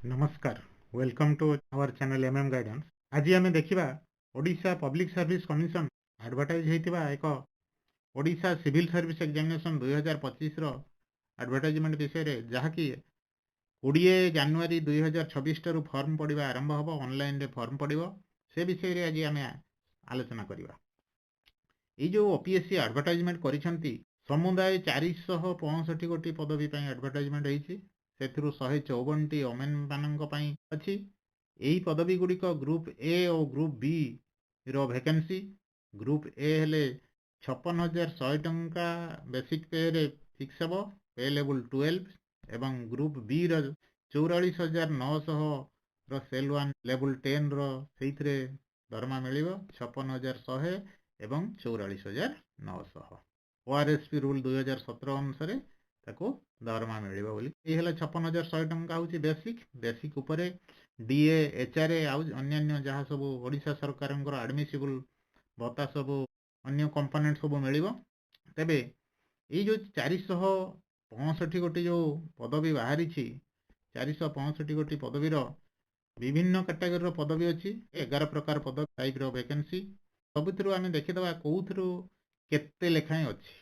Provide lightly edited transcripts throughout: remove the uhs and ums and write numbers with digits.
ନମସ୍କାର, welcome to our channel M M Guidance। ଆଜି ଆମେ ଦେଖିବା Odisha public service commission advertise ହେଇଥିବା ଏକ ଓଡ଼ିଶା ସିଭିଲ୍ ସର୍ଭିସ୍ ଏକ୍ଜାମିନେସନ୍ 2025ର ଆଡ଼ଭର୍ଟାଇଜମେଣ୍ଟ ବିଷୟରେ, ଯାହାକି 20 ଜାନୁଆରୀ 2026 ଠାରୁ ଫର୍ମ ପଡ଼ିବା ଆରମ୍ଭ ହେବ, ଅନଲାଇନରେ ଫର୍ମ ପଡ଼ିବ। ସେ ବିଷୟରେ ଆଜି ଆମେ ଆଲୋଚନା କରିବା। ଏଇ ଯେଉଁ ଓପିଏସ୍ସି ଆଡ଼ଭର୍ଟାଇଜମେଣ୍ଟ କରିଛନ୍ତି, ସମୁଦାୟ 465 ଗୋଟି ପଦବୀ ପାଇଁ ଆଡ଼ଭର୍ଟାଇଜମେଣ୍ଟ ହେଇଛି। ସେଥିରୁ 154ଟି ଓମେନ୍ ମାନଙ୍କ ପାଇଁ ଅଛି। ଏହି ପଦବୀ ଗୁଡ଼ିକ group A O group B ର ଭେକେନ୍ସି। ଗ୍ରୁପ୍ ଏ ହେଲେ 56,100 ଟଙ୍କା ବେସିକ୍ ପେରେ ଫିକ୍ସ ହେବ, ପେ ଲେବୁଲ୍ 12, ଏବଂ ଗ୍ରୁପ୍ ବି ର 44,900ର ସେଲ୍ 1 ଲେବୁଲ୍ 10ର, ସେଇଥିରେ ଦରମା ମିଳିବ 56,100 ଏବଂ 44,900। ଓଆର୍ଏସ୍ପି ରୁଲ୍ 2017 ଅନୁସାରେ ତାକୁ ଦରମା ମିଳିବ ବୋଲି। ଏଇ ହେଲା, 56,100 ଟଙ୍କା ହେଉଛି ବେସିକ୍। ବେସିକ୍ ଉପରେ ଡିଏ, ଏଚ୍ଆର୍ଏ ଆଉ ଅନ୍ୟାନ୍ୟ ଯାହା ସବୁ ଓଡ଼ିଶା ସରକାରଙ୍କର ଆଡ଼ମିସିବୁଲ୍ ଭତ୍ତା ସବୁ, ଅନ୍ୟ କମ୍ପୋନେଣ୍ଟ ସବୁ ମିଳିବ। ତେବେ ଏଇ ଯେଉଁ 465 ଗୋଟି ଯେଉଁ ପଦବୀ ବାହାରିଛି, 465 ଗୋଟି ପଦବୀର ବିଭିନ୍ନ କାଟାଗୋରୀର ପଦବୀ ଅଛି। 11 ପ୍ରକାର ପଦ ଟାଇପ୍ର ଭେକେନ୍ସି। ସବୁଥିରୁ ଆମେ ଦେଖିଦେବା କେଉଁଥିରୁ କେତେ ଲେଖାଏଁ ଅଛି।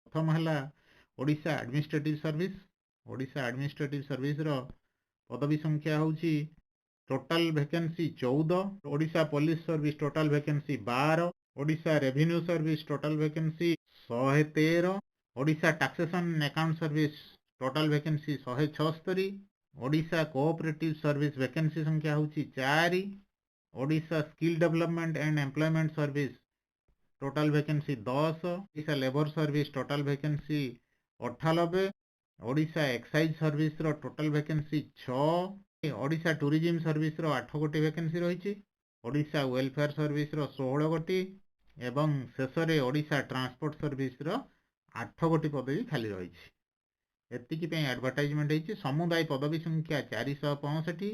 ପ୍ରଥମ ହେଲା Odisha administrative service. Odisha administrative ସର୍ଭିସର ପଦବୀ ସଂଖ୍ୟା ହେଉଛି total vacancy 14। Odisha police service total vacancy 12। Odisha revenue service total vacancy 113। Odisha taxation account service total vacancy 176। Odisha cooperative service vacancy ସଂଖ୍ୟା ହେଉଛି 4। Odisha skill development and employment service total vacancy 10। Odisha labour service total vacancy 98। Odisha excise ସର୍ଭିସର total vacancy 6। Odisha tourism ସର୍ଭିସର 8 ଗୋଟି vacancy ରହିଛି। Odisha welfare ସର୍ଭିସର 16 ଗୋଟି ଏବଂ ଶେଷରେ Odisha transport ସର୍ଭିସର 8 ଗୋଟି ପଦବୀ ଖାଲି ରହିଛି। ଏତିକି ପାଇଁ ଆଡ଼ଭର୍ଟାଇଜମେଣ୍ଟ ହେଇଛି। ସମୁଦାୟ ପଦବୀ ସଂଖ୍ୟା 465।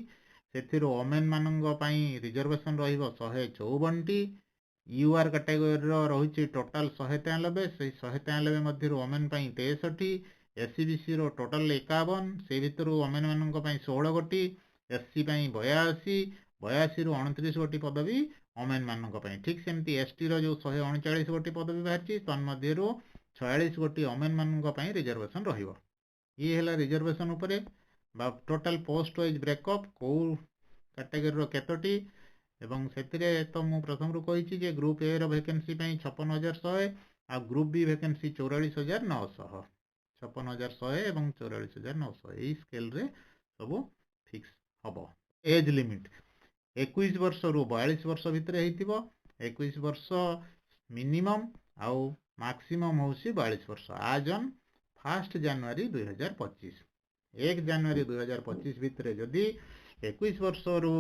ସେଥିରୁ ଓମେନ୍ ମାନଙ୍କ ପାଇଁ ରିଜର୍ଭେସନ୍ ରହିବ 154ଟି। ୟୁଆର୍ କାଟାଗୋରୀର ରହିଛି ଟୋଟାଲ 193। ସେଇ 193 ମଧ୍ୟରୁ ଓମେନ୍ ପାଇଁ 63। ଏସ୍ଇବିସିର ଟୋଟାଲ 51, ସେଇ ଭିତରୁ ଓମେନ୍ ମାନଙ୍କ ପାଇଁ 16 ଗୋଟି। ଏସ୍ସି ପାଇଁ 82, 82ରୁ 29 ଗୋଟି ପଦବୀ ଓମେନ୍ ମାନଙ୍କ ପାଇଁ। ଠିକ୍ ସେମିତି ଏସ୍ଟିର ଯେଉଁ 139 ଗୋଟି ପଦବୀ ବାହାରିଛି, ତନ୍ମଧ୍ୟରୁ 46 ଗୋଟି ଓମେନ୍ ମାନଙ୍କ ପାଇଁ ରିଜର୍ଭେସନ୍ ରହିବ। ଇଏ ହେଲା ରିଜର୍ଭେସନ୍ ଉପରେ ବା ଟୋଟାଲ ପୋଷ୍ଟ ୱାଇଜ୍ ବ୍ରେକଅପ୍, କେଉଁ କାଟାଗୋରୀର କେତୋଟି। ଏବଂ ସେଥିରେ ତ ମୁଁ ପ୍ରଥମରୁ କହିଛି ଯେ ଗ୍ରୁପ୍ ଏ ର ଭେକେନ୍ସି ପାଇଁ 56,100 ଆଉ ଗ୍ରୁପ୍ ବି ଭେକେନ୍ସି 44,900। 56,100 ଏବଂ 44,900, ଏଇ ସ୍କେଲରେ ସବୁ ଫିକ୍ସ ହବ। ଏଜ୍ ଲିମିଟ୍ 21 ବର୍ଷରୁ 42 ବର୍ଷ ଭିତରେ ହେଇଥିବ। 21 ବର୍ଷ ମିନିମମ୍ ଆଉ ମାକ୍ସିମମ୍ ହେଉଛି 42 ବର୍ଷ, ଆଜ୍ ଅନ୍ 1 ଜାନୁଆରୀ 2025। 1 ଜାନୁଆରୀ 2025 ଭିତରେ ଯଦି 21 ବର୍ଷରୁ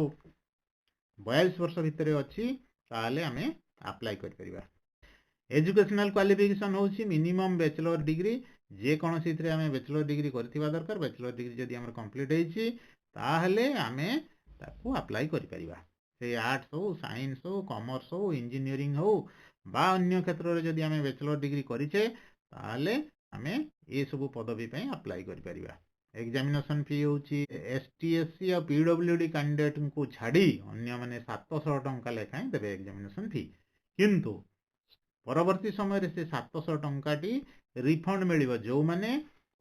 42 ବର୍ଷ ଭିତରେ ଅଛି, ତାହେଲେ ଆମେ ଆପ୍ଲାଏ କରିପାରିବା। ଏଜୁକେସନାଲ କ୍ୱାଲିଫିକେସନ୍ ହେଉଛି ମିନିମମ୍ ବ୍ୟାଚଲର ଡିଗ୍ରୀ। ଯେକୌଣସିଥିରେ ଆମେ ବ୍ୟାଚଲର ଡିଗ୍ରୀ କରିଥିବା ଦରକାର। ବ୍ୟାଚଲର ଡିଗ୍ରୀ ଯଦି ଆମର କମ୍ପ୍ଲିଟ୍ ହେଇଛି, ତାହେଲେ ଆମେ ତାକୁ ଆପ୍ଲାଏ କରିପାରିବା। ସେ ଆର୍ଟସ ହଉ, ସାଇନ୍ସ ହଉ, କମର୍ସ ହଉ, ଇଞ୍ଜିନିୟରିଂ ହଉ ବା ଅନ୍ୟ କ୍ଷେତ୍ରରେ ଯଦି ଆମେ ବ୍ୟାଚଲର ଡିଗ୍ରୀ କରିଛେ, ତାହେଲେ ଆମେ ଏସବୁ ପଦବୀ ପାଇଁ ଆପ୍ଲାଏ କରିପାରିବା। ଏକ୍ଜାମିନେସନ୍ ଫି ହେଉଛି ଏସ୍ ଟି, ଏସ୍ ସି ଆଉ ପିଡବ୍ଲ୍ୟୁ ଡି କ୍ୟାଣ୍ଡିଡେଟ୍ଙ୍କୁ ଛାଡ଼ି ଅନ୍ୟମାନେ 700 ଟଙ୍କା ଲେଖାଏଁ ଦେବେ ଏକ୍ଜାମିନେସନ୍ ଫି। କିନ୍ତୁ ପରବର୍ତ୍ତୀ ସମୟରେ ସେ 700 ଟଙ୍କାଟି ରିଫଣ୍ଡ ମିଳିବ। ଯେଉଁମାନେ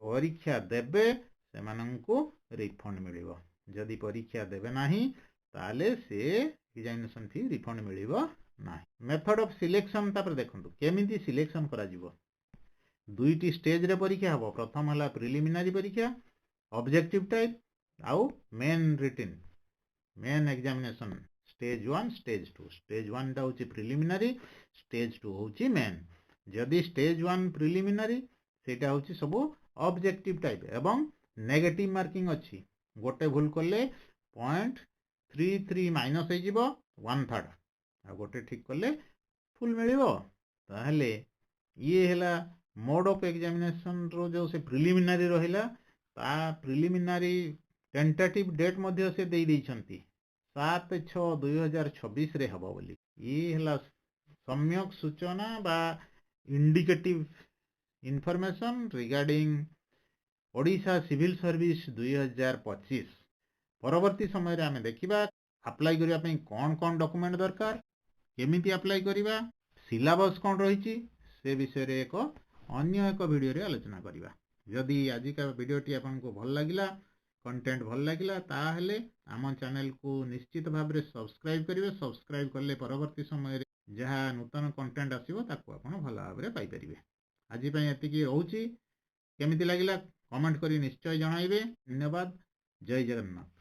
ପରୀକ୍ଷା ଦେବେ, ସେମାନଙ୍କୁ ରିଫଣ୍ଡ ମିଳିବ। ଯଦି ପରୀକ୍ଷା ଦେବେ ନାହିଁ, ତାହେଲେ ସେ ଏକ୍ଜାମିନେସନ୍ ଫି ରିଫଣ୍ଡ ମିଳିବ ନାହିଁ। ମେଥଡ଼ ଅଫ୍ ସିଲେକ୍ସନ୍ ତାପରେ ଦେଖନ୍ତୁ, କେମିତି ସିଲେକ୍ସନ୍ କରାଯିବ। ଦୁଇଟି ଷ୍ଟେଜରେ ପରୀକ୍ଷା ହେବ। ପ୍ରଥମ ହେଲା ପ୍ରିଲିମିନାରୀ ପରୀକ୍ଷା ଅବଜେକ୍ଟିଭ ଟାଇପ୍ ଆଉ main written, main examination, stage 1, stage 2। Stage 1ଟା ହେଉଛି ପ୍ରିଲିମିନାରୀ, ଷ୍ଟେଜ୍ 2 ହେଉଛି ମେନ୍। ଯଦି ଷ୍ଟେଜ୍ 1 ପ୍ରିଲିମିନାରୀ, ସେଇଟା ହେଉଛି ସବୁ ଅବଜେକ୍ଟିଭ ଟାଇପ୍ ଏବଂ ନେଗେଟିଭ ମାର୍କିଂ ଅଛି। ଗୋଟେ ଭୁଲ କଲେ 0.33 ମାଇନସ୍ ହେଇଯିବ, 1/3, ଆଉ ଗୋଟେ ଠିକ୍ କଲେ ଫୁଲ୍ ମିଳିବ। ତାହେଲେ ଇଏ ହେଲା ମୋଡ୍ ଅଫ୍ ଏକ୍ଜାମିନେସନ୍ର ଯେଉଁ ସେ ପ୍ରିଲିମିନାରୀ ରହିଲା, ତା ପ୍ରିଲିମିନାରୀ ଟେଣ୍ଟାଟିଭ୍ ଡେଟ୍ ମଧ୍ୟ ସେ ଦେଇ ଦେଇଛନ୍ତି, 7/6/2026ରେ ହେବ ବୋଲି। ଇଏ ହେଲା ସମ୍ୟକ ସୂଚନା ବା indicative information regarding Odisha civil service 2025। ପରବର୍ତ୍ତୀ ସମୟରେ ଆମେ ଦେଖିବା ଆପ୍ଲାଏ କରିବା ପାଇଁ କ'ଣ କ'ଣ ଡକୁମେଣ୍ଟ ଦରକାର, କେମିତି ଆପ୍ଲାଏ କରିବା, ସିଲାବସ୍ କ'ଣ ରହିଛି, ସେ ବିଷୟରେ ଏକ ଅନ୍ୟ ଏକ ଭିଡ଼ିଓରେ ଆଲୋଚନା କରିବା। ଯଦି ଆଜିକା ଭିଡ଼ିଓଟି ଆପଣଙ୍କୁ ଭଲ ଲାଗିଲା, କଣ୍ଟେଣ୍ଟ ଭଲ ଲାଗିଲା, ତାହେଲେ ଆମ ଚ୍ୟାନେଲକୁ ନିଶ୍ଚିତ ଭାବରେ ସବସ୍କ୍ରାଇବ୍ କରିବେ। ସବସ୍କ୍ରାଇବ୍ କଲେ ପରବର୍ତ୍ତୀ ସମୟରେ ଯାହା ନୂତନ କଣ୍ଟେଣ୍ଟ ଆସିବ ତାକୁ ଆପଣ ଭଲ ଭାବରେ ପାଇପାରିବେ। ଆଜି ପାଇଁ ଏତିକି ରହୁଛି। କେମିତି ଲାଗିଲା କମେଣ୍ଟ କରି ନିଶ୍ଚୟ ଜଣାଇବେ। ଧନ୍ୟବାଦ। ଜୟ ଜଗନ୍ନାଥ।